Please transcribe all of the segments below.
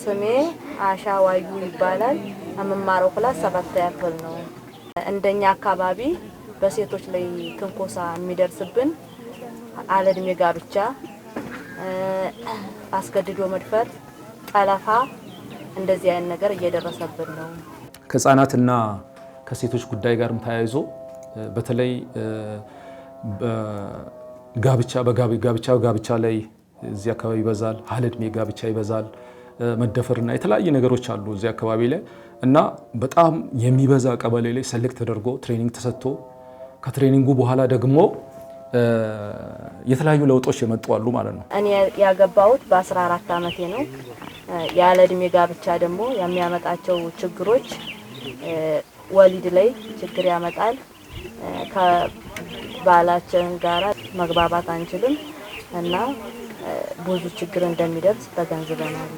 ስሜ አሻ ዋዩ ይባላል። የምማረው class ሰባተኛ ክፍል ነው። እንደኛ አካባቢ በሴቶች ላይ ትንኮሳ የሚደርስብን አለእድሜ ጋብቻ፣ አስገድዶ መድፈር፣ ጠለፋ እንደዚህ አይነት ነገር እየደረሰብን ነው። ከህፃናትና ከሴቶች ጉዳይ ጋርም ተያይዞ በተለይ ጋብቻ በጋብቻ ጋብቻ ላይ እዚህ አካባቢ ይበዛል። አለእድሜ ጋብቻ ይበዛል። መደፈርና የተለያዩ ነገሮች አሉ እዚህ አካባቢ ላይ። እና በጣም የሚበዛ ቀበሌ ላይ select ተደርጎ training ተሰጥቶ ከ training ኡ በኋላ ደግሞ የተለያዩ ለውጦች የመጡ አሉ ማለት ነው። እኔ ያገባሁት በ14 ዓመቴ ነው። ያለ እድሜ ጋብቻ ደግሞ የሚያመጣቸው ችግሮች ወሊድ ላይ ችግር ያመጣል። ከባላችን ጋራ መግባባት አንችልም እና ብዙ ችግር እንደሚደርስ ተገንዝበናል።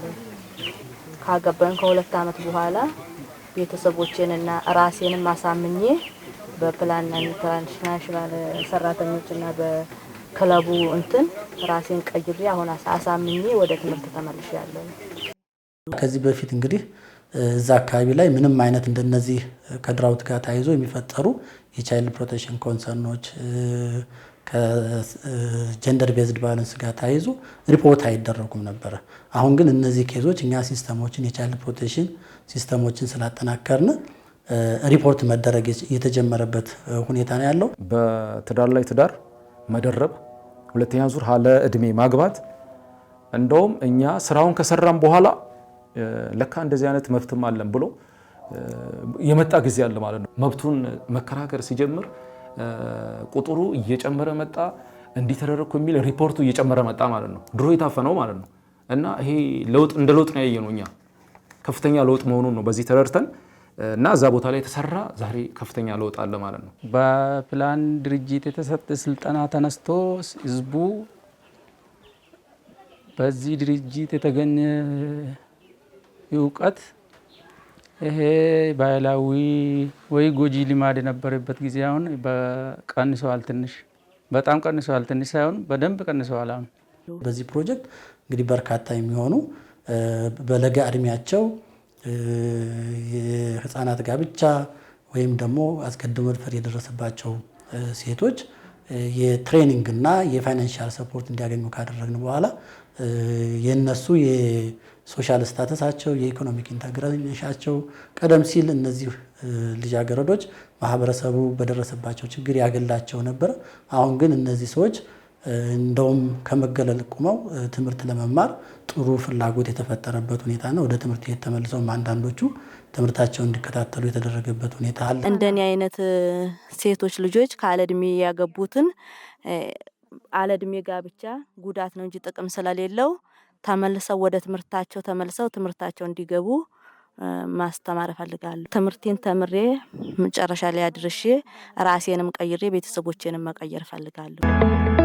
ካገባን ከ2 ዓመት በኋላ ቤተሰቦቼንና ራሴንም አሳምኜ በፕላን ኢንተርናሽናል ሰራተኞችና በክለቡ እንትን ራሴን ቀይሬ አሁን አሳምኜ ወደ ትምህርት ተመልሻለሁ። ከዚህ በፊት እንግዲህ እዛ አካባቢ ላይ ምንም አይነት እንደነዚህ ከ drought ጋር ተያይዞ የሚፈጠሩ የ child protection concern ኦች ከ gender based violence ጋር ተያይዞ ሪፖርት አይደረጉም ነበረ። አሁን ግን እነዚህ case ኦች እኛ system ኦችን የ child protection system ኦችን ስላጠናከርን ሪፖርት መደረግ የተጀመረበት ሁኔታ ነው ያለው። በትዳር ላይ ትዳር መደረብ፣ ሁለተኛ ዙር ያለ እድሜ ማግባት፣ እንደውም እኛ ስራውን ከሰራን በኋላ ለካ እንደዚህ አይነት መብትም አለን ብሎ የመጣ ጊዜ አለ ማለት ነው። መብቱን መከራከር ሲጀምር ቁጥሩ እየጨመረ መጣ። እንዲህ ተደረግኩ የሚል ሪፖርቱ እየጨመረ መጣ ማለት ነው። ድሮ የታፈነው ማለት ነው። እና ይሄ ለውጥ እንደ ለውጥ ነው ያየነው እኛ፣ ከፍተኛ ለውጥ መሆኑን ነው በዚህ ተረድተን እና እዛ ቦታ ላይ የተሰራ ዛሬ ከፍተኛ ለውጥ አለ ማለት ነው። በፕላን ድርጅት የተሰጠ ስልጠና ተነስቶ ህዝቡ በዚህ ድርጅት የተገኘ እውቀት ይሄ ባህላዊ ወይ ጎጂ ልማድ የነበረበት ጊዜ አሁን ቀንሰዋል። ትንሽ በጣም ቀንሰዋል። ትንሽ ሳይሆን በደንብ ቀንሰዋል። አሁን በዚህ ፕሮጀክት እንግዲህ በርካታ የሚሆኑ በለጋ እድሜያቸው የህፃናት ጋብቻ ወይም ደግሞ አስገድዶ መድፈር የደረሰባቸው ሴቶች የ training እና የ financial support እንዲያገኙ ካደረግን በኋላ የነሱ የ social status ኣቸው፣ የ economic integration ኣቸው፣ ቀደም ሲል እነዚህ ልጃገረዶች ማህበረሰቡ በደረሰባቸው ችግር ያገላቸው ነበር። አሁን ግን እነዚህ ሰዎች እንደውም ከመገለል ቁመው ትምህርት ለመማር ጥሩ ፍላጎት የተፈጠረበት ሁኔታ ነው። ወደ ትምህርት ቤት ተመልሰውም አንዳንዶቹ ትምህርታቸውን እንዲከታተሉ የተደረገበት ሁኔታ አለ። እንደኔ አይነት ሴቶች ልጆች ካለ እድሜ ያገቡትን አለ እድሜ ጋብቻ ጉዳት ነው እንጂ ጥቅም ስለሌለው ተመልሰው ወደ ትምህርታቸው ተመልሰው ትምህርታቸው እንዲገቡ ማስተማር እፈልጋለሁ። ትምህርቴን ተምሬ መጨረሻ ላይ አድርሼ ራሴንም ቀይሬ ቤተሰቦቼንም መቀየር እፈልጋለሁ።